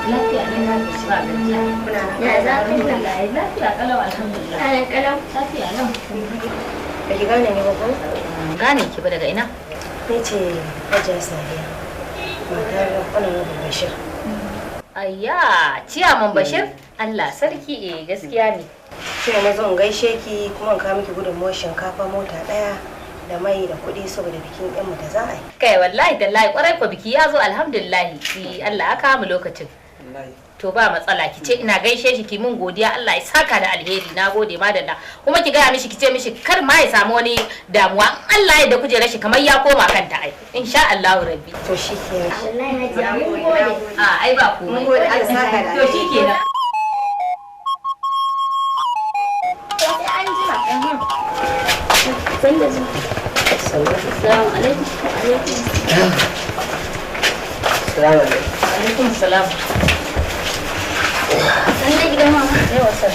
Lafiya ne na gaji ba gajiya. Ya za ka yi? Lafiya kalau, alhamdulillah. Ana kalau. Lafiya lau. Ba ki gane ni ba ko? Gane ki ba, daga ina? Ni ce Hajiya Sadiya. Matar Honorable Bashir. Ayya, Ciyaman Bashir? Allah sarki, eh, gaskiya ne. Shi ne na zo in gaishe ki kuma in kawo miki gudunmuwar shinkafa mota ɗaya da mai da kuɗi saboda bikin ƴanmu da za a yi. Kai, wallahi tallahi, kwarai ko biki ya zo, alhamdulillah. Eh, Allah ya kawo mu lokacin. To ba matsala, ki ce ina gaishe shi, ki mun godiya, Allah ya saka da alheri, na gode madalla. Kuma ki gaya mishi, ki ce mishi kar ma ya samu wani damuwa, in Allah ya da kujerar shi kamar ya koma kanta ai. Insha Allahu rabbi. To shi kenan. Wallahi Hajiya, mun gode. A ai ba komai. Mun gode, Allah saka da To shi kenan. Sai an jima. San da zuwa. Assalamu alaikum. Alaikum. Salamu alaikum. Alaikum salam. San da gidan mama. Yawa sir.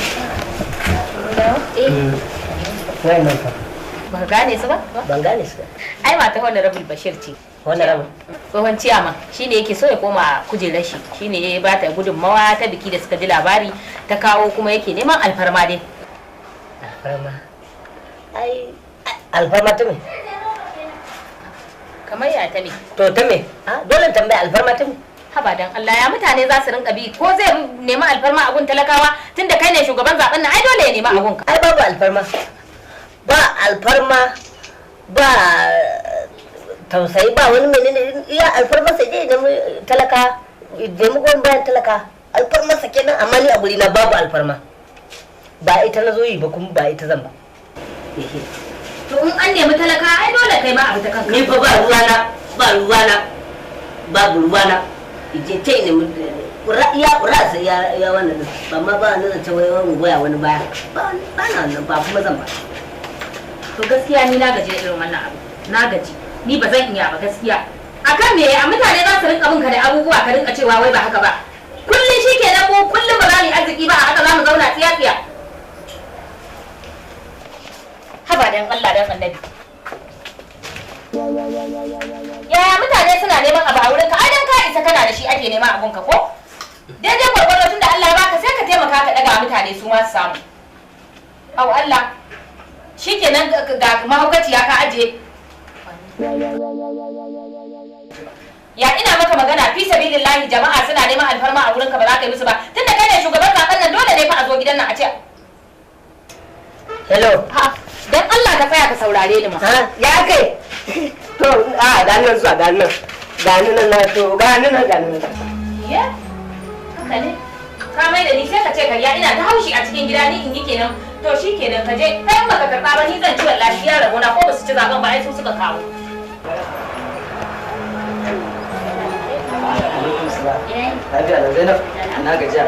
Eh. Wayannan fa? Baka gane su ba? Ban gane su ba. Ai mata Honorable Bashir ce. Honorable. Tsohon ciyama shine yake so ya koma kujerar shi, shine ya bata gudunmawa ta biki da suka ji labari ta kawo, kuma yake neman alfarma dai. Alfarma. Ai alfarma ta me? Kamar ya ta me? To ta me? Ah, dole in tambaya, alfarma ta me? Haba dan Allah, ya mutane za su rinka bi ko zai nemi alfarma a gun talakawa? Tunda kai ne shugaban zaben nan, ai dole ya nemi a gun ka. Ai babu alfarma. Ba alfarma, ba tausayi, ba wani menene. Iya alfarma sai dai nemi talaka, nemi goyon bayan talaka. Alfarma sa kenan, amma ni a guri na babu alfarma. Ba ita na zo yi ba kuma ba ita zan ba. Ehe. To in an nemi talaka, ai dole kai ma abu ta kanka. Ni fa ba ruwana, ba ruwana, babu ruwana. Ije ce ne ya ƙura sai ya wannan din ba ma ba na zance wai wani goya wani baya ba, ba na wannan ba kuma zan ba. To gaskiya ni na gaji da irin wannan abu, na gaji, ni ba zan iya ba gaskiya. Akan me a mutane za su rinka binka da abubuwa, ka rinka cewa wai ba haka ba? Kullum shikenan, mu kullum ba za mu yi arziki ba, a haka za mu zauna tsiya tsiya. Haba dan Allah dan annabi, yaya mutane suna neman abu a wurin ka? Ai dan ka isa kana da shi ake neman abun ka ko? Daidai gwargwado, tunda Allah ya baka, sai ka taimaka ka daga mutane su ma su samu. Au Allah, shikenan, ga mahaukaciya ka ajiye. Ya ina maka magana fi sabilillahi, jama'a suna neman alfarma a wurinka, ba za ka yi musu ba? Tunda kai ne shugaban zaben nan, dole ne fa a zo gidan nan a ce Hello. Ha, dan Allah ka tsaya ka saurare ni ma. Ha, ya kai? To a gani nan zuwa, gani nan, gani nan na, to gani nan, gani nan. Ya haka ne ka mai da ni sai ka ce karya, ina ta haushi a cikin gida ni in yi kenan. To shikenan, ka je kai, in baka karba ba ni zan ci wallahi, ya rabona ko ba su ci zaben ba, ai su suka kawo. Lafiya da Zainab, na gajiya.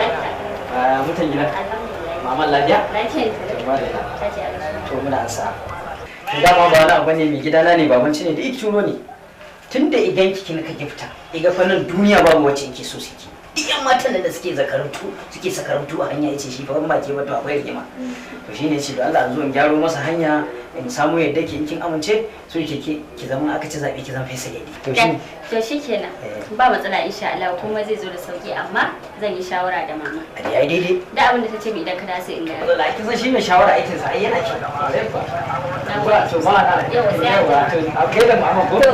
Ah, mutan gida. Maman lafiya? To muna ansa. To dama ba wani abu ne, mai gidana ne, babanci ne da ik turo ne. Tun da igan ki ka gifta, iga fannin duniya babu wacce yake so suke. Duk yan matan nan da suke zakarantu, suke sakarantu a hanya, yace shi fa ban ba ke ba to akwai rigima. To shine yace to Allah zo in gyaro masa hanya, in samu yadda ke in kin amince, so yake ki zama, aka ci zabe, ki zama fesa lady. To shi To shikenan. Ba matsala insha Allah, kuma zai zo da sauki, amma zan yi shawara da mama. A dai daidai. Da abin da ta ce mi idan ka dace in ga. Allah, kin san shi mai shawara aikin sa ai yana kyau. Ba to ba na. Yawa, to a kai da mama ko? To.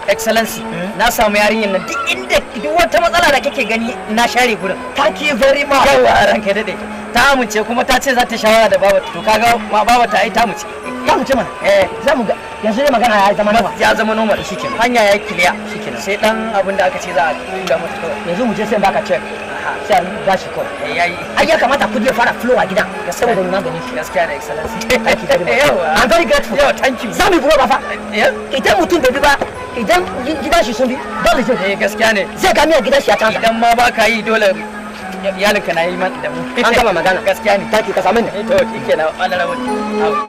Excellency, na samu yarinyar nan, duk inda duk wata matsala da kake gani na share gurin. Thank you very much. Yawa, ranka dade. Ta amince kuma ta ce za ta shawara da baba. To kaga ma baba ta ai ta amince. Ta amince mana. Eh, za mu ga yanzu dai magana ya zama nawa. Ya zama normal shikenan. Hanya ya clear shikenan. Sai dan abin da aka ce za a tura mata kawai. Yanzu mu je sai baka check. Sai a ba shi kawai. Eh, yayi. Ai ya kamata kudi ya fara flow a gidan saboda mu magani shi. Gaskiya da, Excellency. Thank you very much. Yawa. I'm very grateful. Yawa, thank you. Za mu yi ba fa. Eh? Idan mutum bai bi ba, idan gidan shi sun bi, dole zai Eh, gaskiya ne. zai ga miyar gidan shi ya canza. Idan ma ba ka yi, dole iyalinka na yi man da mu. An gama magana. Gaskiya ne. Thank you, ka same ni. Eh, to shikenan, honorable.